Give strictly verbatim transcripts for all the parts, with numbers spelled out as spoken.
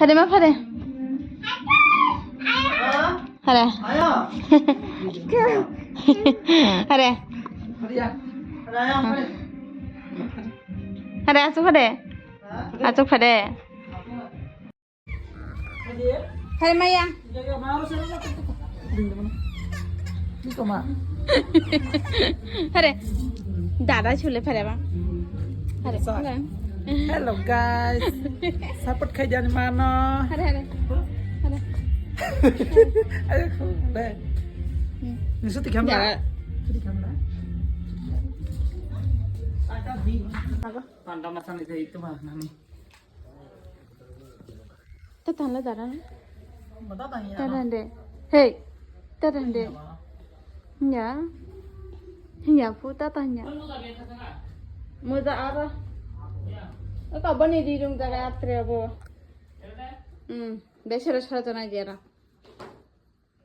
Phade ma phade. Phade. Phade. Phade, asuk phade. Asuk phade. Phade maya. Phade. Dada chule phade ba. Phade. Hello guys. Support khai jani mano. Phade, phade. Phade. Ayo, be. Nisi ti kamera. Suti kamera. Panda masang itu mah nani. Tatan la dara. Tatan de. Hey. Tatan de. Ya. Ya pu tatan ya. Muda ara. Ka bani di rung jaga atre bo. Hmm. Besara sara jana jera.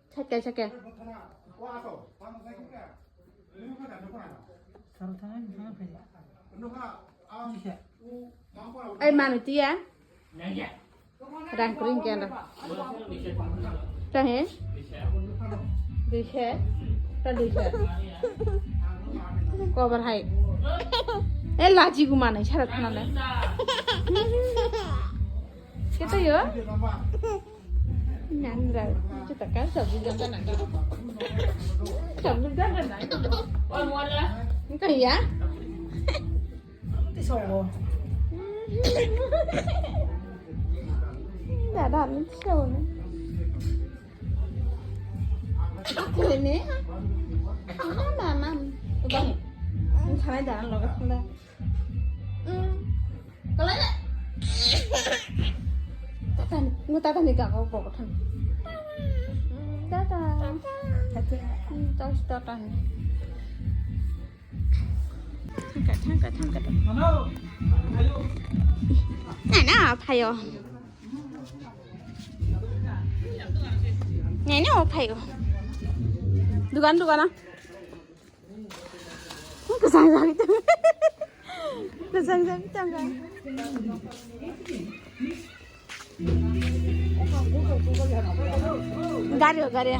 Sake, sake. Ai manu tiya. Rang kring kena. Tahe? Duise. Ta duise. Kobar hai. Eh laji gu manu sara thanale. Kita yo. Nandra, kita kan sabun jangan nandra. Sabun jangan nandra. Engkau ya? Nanti sobo. Dada, nanti sobo. Aku ini. Apa, Mama? Ubah. Ini sana jangan logat, Bunda. Hmm. Kalau ada. Tata ni, ngu tata ni gak kau bawa kan. Tata. Tata. Hmm, tata, tata ni. Thangka, thangka, thangka, thangka. Nana, phayo. Nene, o phayo. Dugan, dugan, ah. Kasang jang tang. Kasang jang tang. Gari, gari.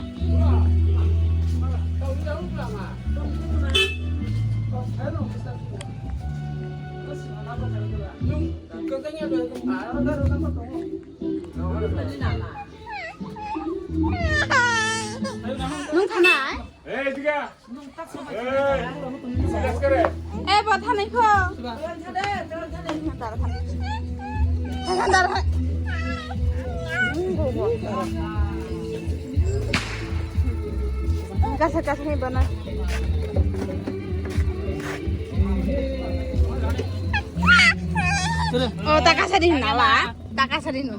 Nung thana? Eh, diga. Eh, bo thanai kho. Dar thanai. Dar thanai. Kasa kasa ni bana. Oh, takasa di nala. Takasa di nu.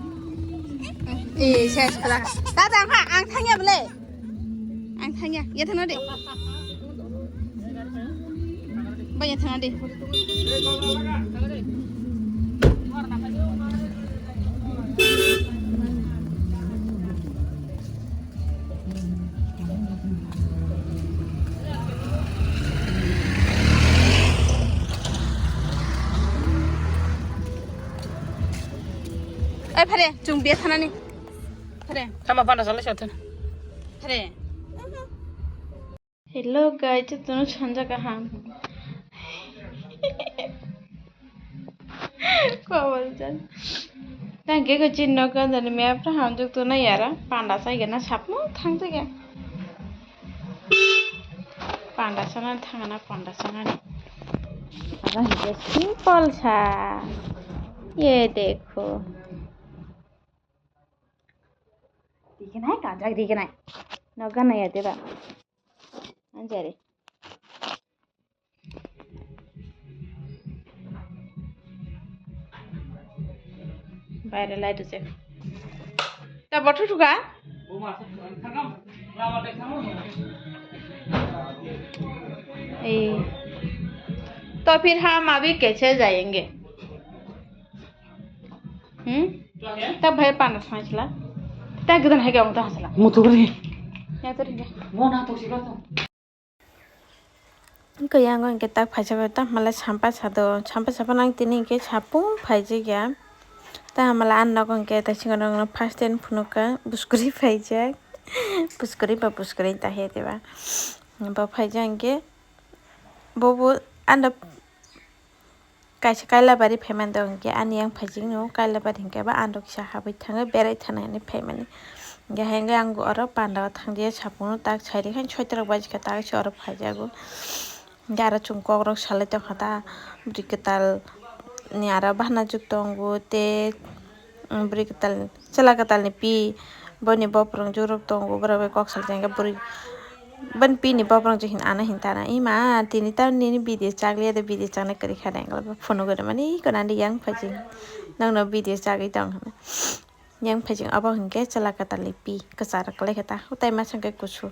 Eh, saya sekolah. Tata, ang thangya bele. Ang thangya, ya thangna de. Ba ya thangna de. Ai phare, chung bia thanani. Phare. Tama panda salai satun. Phare. Hello guys, chwng sanja kaham. Kobol jan. Tang ke ko chin no kan jani me apra ham juk tu na yara. Panda sai gana sapmo thang jage. Panda sana thang na panda sana ni. Ara hike simple sa. Ye dekho. Rigenai kajak rigenai. Noga naya deba. Anjari. Baire light ujek. Ta bothu thuka? ए, तो फिर हम अभी कैसे जाएंगे? Hmm? Ta bhai panda sangsla. Ta gidan hai gam ta hasla. Mutu bri. Ya to ringa. Mo na to siba to. Kaya ngo inke tak phaisa ba ta mala sampa sado. Sampa sapa nang tini inke sapung phaijak ya. Ta hamala ang nogo hwnkhe taisingo nokno first time phunukha, buskuri phaijak. Buskuri ba buskuri ta he diba. Bo phaijak hwnkhe bobo ano kaisa Kailabari phaimani do hwnkhe ani yang phaijak no Kailabari hwnkhe ba ano kisa habwi thangwi berai thana hinwi phaimani. Hwnkhe hwnkhe ang oro panda o thangwi sapungno tak sairikhe soitrok baji khe tak se oro phaijago. Hwnkhe aro chwng kokrok salai tongkha ta, bwrwi kwtal ni aro bahana juk tongo tei, um, bwrwi kwtal, chwla kwtal ni pi, boni boprong juk rok tongo, borok bai kok salai tongkha bwrwi, boni pi ni boprong juk hin ano hin tana, "Ima, tini ta nini video chakliya de, video chaknai kwrwi kha de," phunuk rimani, "Iko nang yang phaijak, nokno video chagwi tong," hinwi. Yang phaijak obo hwnkhe chwla kwtal ni pi kwcharo kwlai kha ta, tai masa hwnkhe kusu.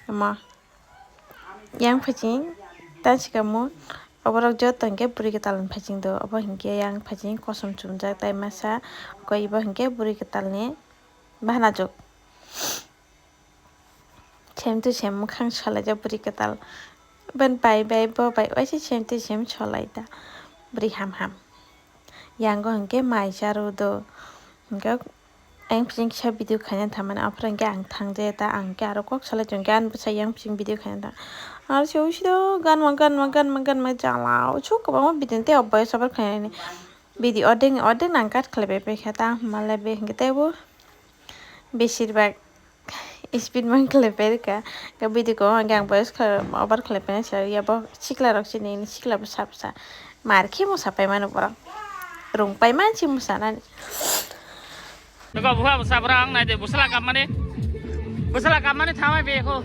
Omo. Yang phaijak ta sikamo, oborok joto hwnkhe bwrwi kwtal ni phaijak do, obo hwnkhe yang phaijak kosom chumjak tai masa, koi bo hwnkhe bwrwi kwtal ni bahana juk. Sem to sem mwkhang solaijak bwrwi kwtal, ben bai bai bo bai waisa sem to sem solai ta bwrwi ham ham. Yango hwnkhe mai cha rw do, hwnkhe ayang pijing kisa video khaina thamani, aphuru hwnkhe ang thangjaya ta, ang khe aro kok salai tongkhe ani bwsa yang pijing video khaina tha. Aro se uisu do ganma, ganma, ganma, ganma jala, uisu kwbangma video tei o boyos obar khainani video ordek, ordek nang cut khlaibai paikha ta, hamale be hwnkhe teibo beshirbak speed man khlaipai rwkha. Hwnkhe video ko hwnkhe ang voice khe over khlaipai se ya bo sikla rok se nini sikla bwsa bwsa mar khe musa pai mano borok rung pai man se musa nani. Nokho bwsa bwsa borok ang nai de bwsala kammani bwsala kammani thamai be kho.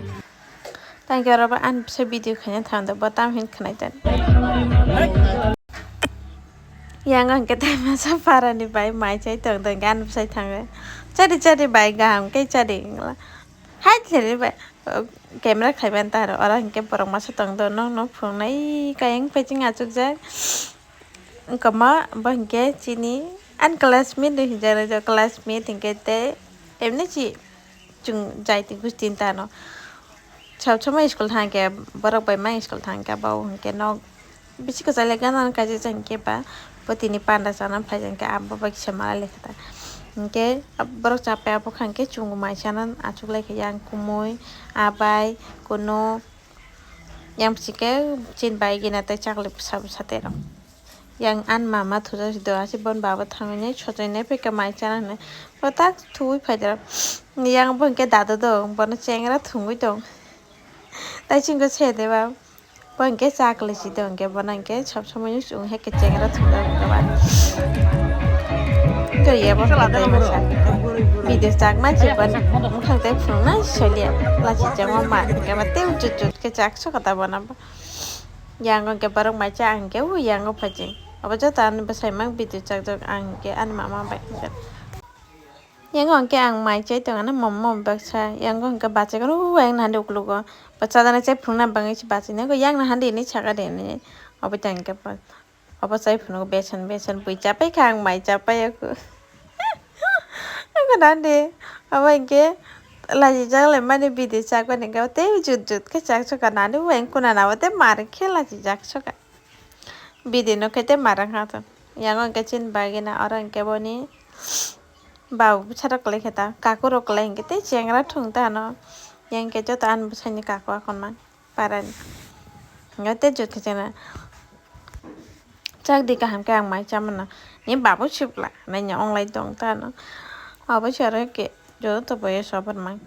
Thank you, oro bo ani bwsa video khaina thang do bo tam hin khnai tani. Yang hwnkhe tai masa para ni bai mai chai tong tong ani bwsai thango. Chari chari bai kaham khe chari wngla. Hai chari bai camera khaiban ta oro hwnkhe borok masa tong do nokno phunuknai kayang paiching achukjak. Wngkha ma bo hwnkhe chini ani classmate hinjak classmate hwnkhe tei emni chi. Chwng jai twi gusti tano. Sab somoi school thang khe borok bai ma school thang khe bo hwnkhe nok bisi kwchale gana kaisa chang khe ba bo tini panda chana phai jang khe abo bai kisa mala lekha ta. Hwnkhe borok chapai abo khang khe chwng mai chana achuk lai kha yang kumui abai kunu yang bisi khe chini bai gina tei chakli bwsa bwsa tei rok. Yang ani mama thujak si do, asi bon baba thangwi nai sochoi nai phaikha mai chana hinwi. Bo tak thuwi phaidar. Yang bo hwnkhe dadu do, bono chengra thungwi tong. Tai chwngkhe se de ba. Bo hwnkhe chakli si do, hwnkhe bono hwnkhe sob somoi wng hai khe chengra thungjak wngkha ba. Hwnkhe ye bo hwnkhe tei masa. Video chak man si bon. Bwkhang tei phunukna solia. Lachi chengma ma hwnkhe ba tei jut jut khe chak sokha ta bono. Yang hwnkhe borok mai cha ang khe o yang o phaijing. Abo joto ani bwsai mang video chakjak ang hwnkhe ani mama bai. Yang hwnkhe ang mai chai tong ani mom mom baksa yang hwnkhe bachai kono o yang nahande uklogo. Bo chadana chai phunukna bagwi se bachai nai yang nahande hinwi saka de hinwi. Obo tei hwnkhe obo chai phunuk besan besan bui chapai kha ang mai chapai aku. Ang nahande obo hwnkhe. Lachijak lai mani bidi chakmani hwnkhe tei jut jut khe chak soka nani bo hwnkhe kuna nabo tei mar khe lachijak soka. Bidi no khe tei mar wngkha to. Yang hwnkhe chini bagwi na oro hwnkhe boni babu bwsarok kwlai khe ta kakurok kwlai hwnkhe tei chengra thung ta ano. Yang hwnkhe joto ani bwsai ni kaku akhon man. Parani. Hwnkhe tei jut khe chana. Chak di kaham khe ang mai chamano. Ni babu sibla. Nai ni onglai tong tano. Abo se aro ke joto boyo sobar mang.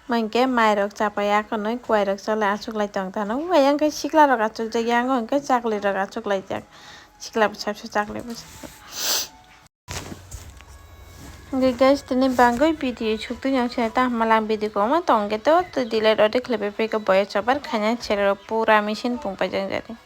Mang khe mai rok chapai akhonoi kuai rok chalai achuk lai tong tano. Uai ang khe sikla rok achuk jak yang hwnkhe chakli rok achuk lai jak. Sikla bwsa bwsa chakli bwsa. Hwnkhe guys, tini bagwi video suk twi nang sinai ta hwnba lang video kwbangma tong khe to, to delete order khlaipai phaikha boya chobar khaina cherok pura machine pung paijak jani.